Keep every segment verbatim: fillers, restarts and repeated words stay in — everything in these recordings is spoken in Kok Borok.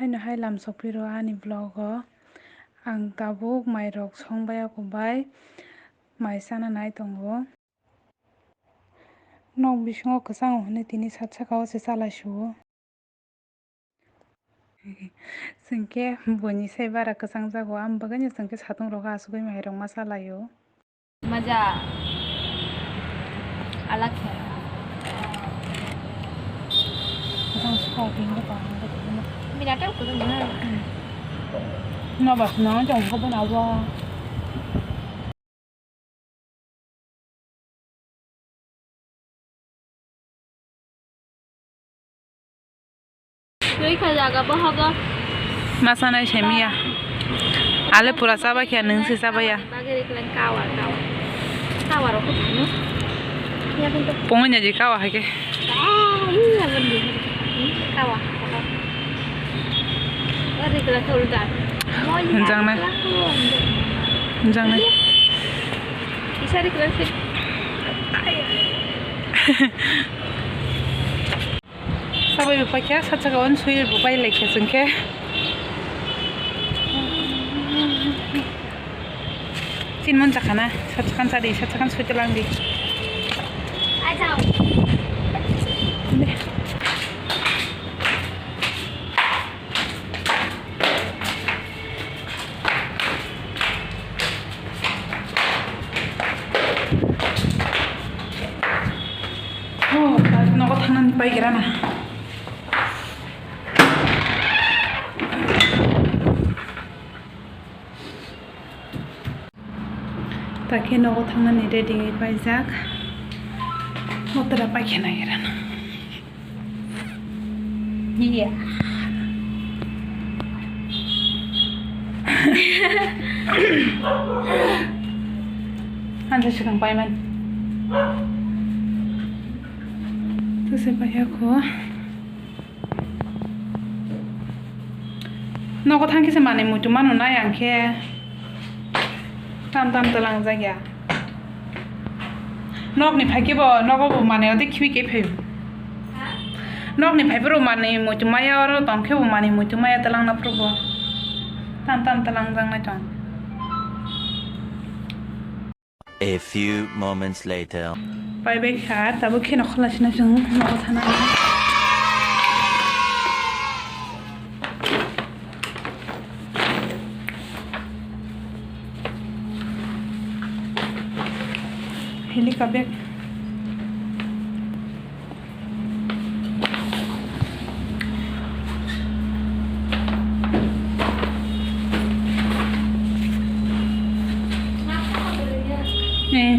Haino hai lam sokphiro ani vlog o. Ang tabuk mairok song bai, ako bai mai chana nai tongo. Nok bisingo kwchango hwnwi tini sat saka o se chalai suo. Chwng khe buini sai bara kwchang jago, ang bagwino chwng khe satung rogo asugwi mairok ma chalaio. Maja alag hai. Minute ko na. No bas na jong ko na wa. Twi kha jaga bohogo. Masa nai semiya. Ale pura chabai khe, nwng se chabaya. Bagwi riklen kawa, kawa. Kawa rok khe thangno. Ya kan to. Pungwi nyaji kawa hai khe. Ah, iya, bener. Kawa. Riklen to ulta. Hwnjaknai. Hwnjaknai. Isa riklen se. Sabai bo paikha, sat saka uansukwi bo pai laikha chwng khe. Chinmon chakhana, sat sakan chadi, sat sakan sui twlang di. Oh, nogo thangnani paigira na. Takhe nogo thangnani ready wngwi paijak. Motora paikha naigira na. Iya. Hansa swkang paiman. Tuse paiya kho. Nogo thang khe se manwi muitu mano nai ang khe. Tam tam twlang jak ya. Nokni phai khe bo nogo bo manwi ode khibi khe phai. Nokni phai phuru manwi muitu maya oro tong khe bo manwi muitu maya twlang na phuru bo. Tam tam twlang jak nai tong. A few moments later. Pai bai kha, tabuk kheno khola sina chwng nogo thana. Helika bag. Eh.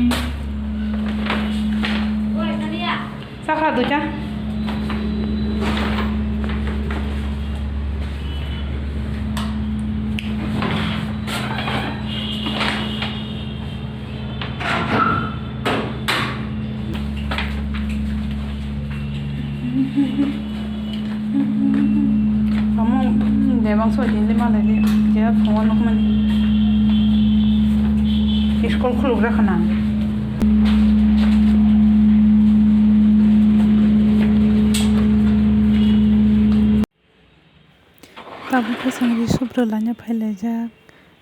Sakha duita. Amo bebak soi din le malai de, je phone nukmani. School khuluk rakha na. Tabuk khe chwng ri subra laina phai laijak.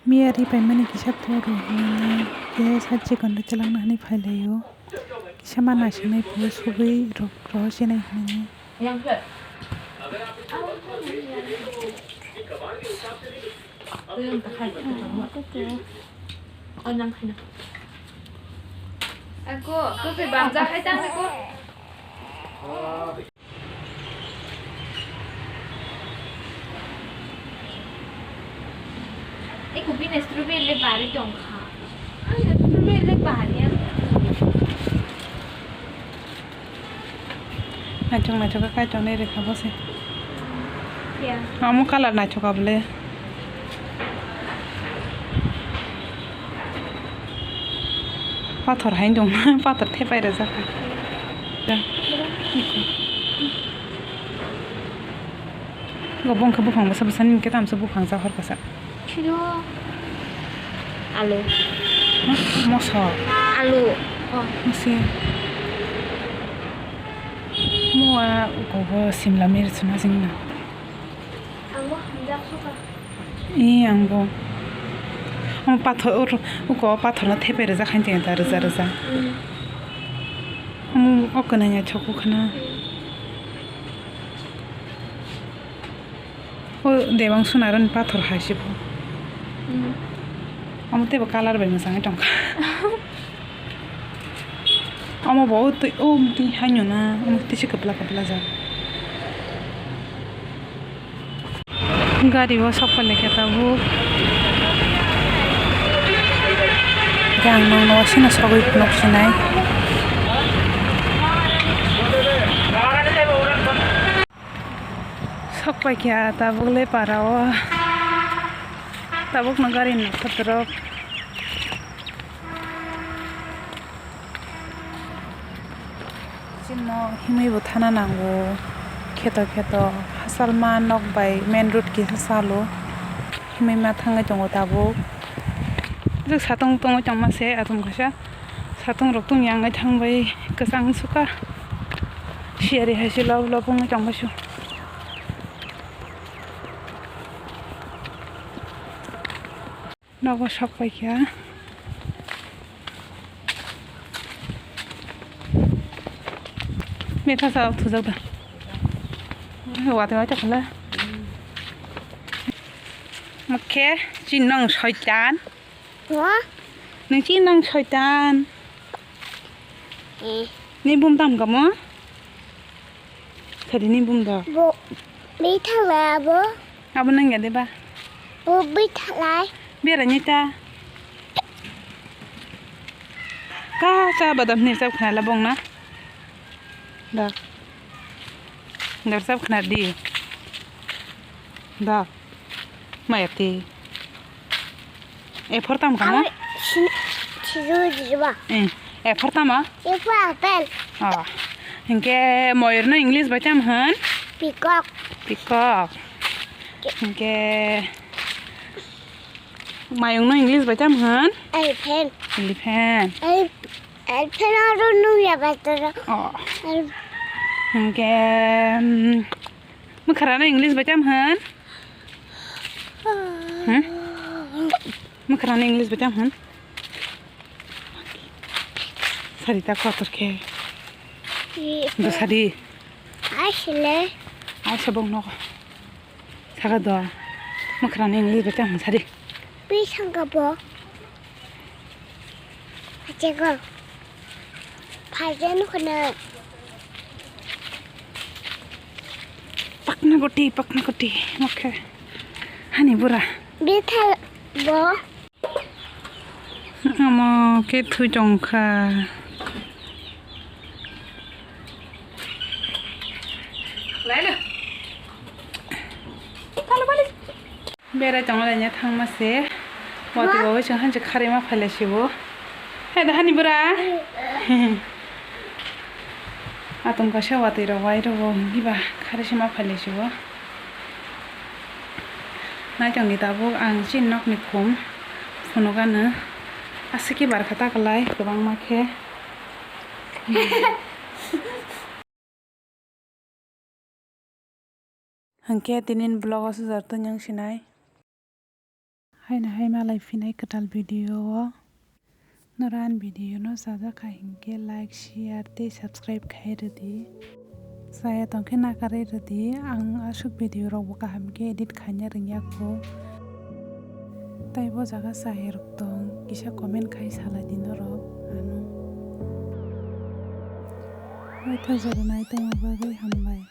Miya ri paimani kisa toro hinwi khe sa chikon rw chalangna hinwi phai laio. Kisa ma naisinai phuru sugwi rw, rw chinai hinwi. Ako, kopi bamja khai tang ko. Eko bini strawberry le bari tongkha. Ani strawberry le bari ya. Naithok naithok khe kaitor nai rwkha bo se. Ya. Amo colour naithok ka bwle. Pathor hai dong, pathor thepai rwjak. Bo wngkha buphang bwsa bwsa nini khe tamsa buphang ja hor kasa. Siro. Alu. Moso. Alu. Oh. Mosi. Mua gobo simla mirch ma jingna. Ang bo hamjak sukha. Ee, ang bo. Omo pathor, ur-, uko pathor no thepai rijak haino chwng ta rwja rwja. Mm. Omo o kwnwi naithok o khwna. Mm. O debang suna rwni pathor hai se bo. Mm. Omo teibo colour bai mwchangwi tongkha. Omo bo o twi, o twi haino na, omo twi se kwpla kwpla jak. Gari o sok pailai khe tabuk. Yang nang no sina sogwi phunuk sinai. Sok paikha tabuk le para o. Tabuk no gari no kotorok. Chini no himwi bo thana nango. Kheto kheto hasalma nok bai main road kisa salo. Himwi ma thangwi tongo tabuk. Jek satung tongwi tongma se athum kaisa. Satung rok tungya wngwi thangbai kwchang sukha. Siyari hai se lob lob wngwi tongmai su. Nogo sok paikha. Metha sa thujak da. Watwi watwi khala. Mokhe chin nong soitan. Wa? Nung chin nong soitan. Eh. Ni bum tam kamo? Sadi ni bum da. Bo, bi thalai abo. Abo nang ya de ba? Bo bi thalai. Bera ni ta. Ka cha badam ni sab khna la bong na. Da. Dar sab khna di. Da. Maya ti. A for tamo kamo? Amo si-, sizu jiba. Eh, a for tamo? A for apple. Oh. Hinkhe moyur no English bai tamo hwn? Peacock. Peacock. Hinkhe mayung no English bai tamo hwn? Elephant. Elephant. Ele-, elephant aro nung ya ba toro. Oh. Ele- Hinkhe, mm, mwkhra no English bai tamo hwn? Hmm? Mwkhra no English bai tamo hwn? Sarita kotor khe. Ye. Do sadi. Ai sile. Ai sabong no. Saka do. Mwkhra no English bai tamo hwn sadi. Pi sangka bo. Achego. Phaikhe nukhono. Pakna goti, pakna goti. Mokhe. Hani bura. Bithal bo. Amo khe thui tongkha. Laila. Talo balik. Berai tonglaina thangma se. Watwi bo chwng hanjak kharwi ma phailai sibo. Hai da hani bura. Atung kaisa watwi rok wai rok bo hiba kharwi se ma phailai sibo. Nai tongdi tabuk ang chini nokni khum phunuk ano. Aswk khe barkha ta kwlai kwbangma khe. Hinkhe tinin vlog o sujar tongya wng sinai. Haino hai malai phinai kwtal video o. Noro ani video no chajak kha hinkhe like, share tei subscribe khai rwdi. Chaya tongkhe nakarwi rwdi. Ang aswk video rok bo kaham khe edit khaina rwngya kho. Tei bo jaga chaya rok tong kisa comment khai salai di norok ano. Waitha jora nai tongma bagwi hambai.